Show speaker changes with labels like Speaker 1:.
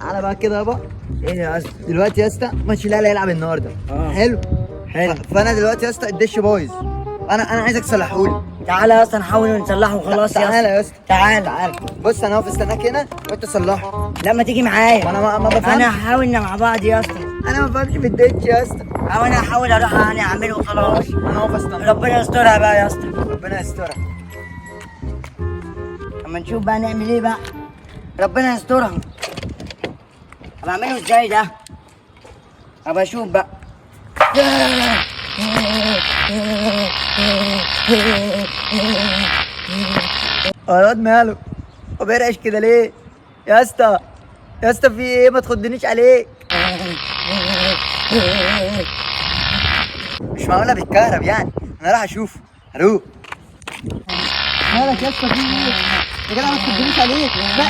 Speaker 1: تعالى بقى كده يابا.
Speaker 2: ايه يا اسطى؟
Speaker 1: دلوقتي يا اسطى ماتش الاهلي هيلعب النهارده. حلو.
Speaker 2: حلو.
Speaker 1: فانا دلوقتي يا اسطى الدش بايظ، انا عايزك تصلحهولي.
Speaker 2: تعالى يا اسطى نحاول نصلحه وخلاص يا اسطى.
Speaker 1: تعالى يا اسطى.
Speaker 2: تعالى.
Speaker 1: تعالى بص، انا هقف استناك هنا وانت صلحه.
Speaker 2: لا ما تيجي معايا.
Speaker 1: وانا ما بفهمش.
Speaker 2: انا هحاول مع بعض يا اسطى.
Speaker 1: انا ما بفهمش في الدش يا اسطى.
Speaker 2: او انا هحاول اروح انا اعمله وخلاص.
Speaker 1: انا هقف استناك.
Speaker 2: ربنا يسترها بقى يا اسطى.
Speaker 1: ربنا يسترها.
Speaker 2: اما نشوف بقى نعمل ايه بقى. ربنا يسترها. طب اعمله ازاي ده؟ ابقى اشوف بقى.
Speaker 1: هو الواد ماله؟ هو بيرعش كده ليه؟ يا اسطى يا اسطى في ايه؟ ما تخضنيش عليك. مش معقولة بيتكهرب يعني. انا راح اشوفه. الو، مالك يا اسطى؟ في ايه؟ يا جدع ما تخضنيش عليك. لا.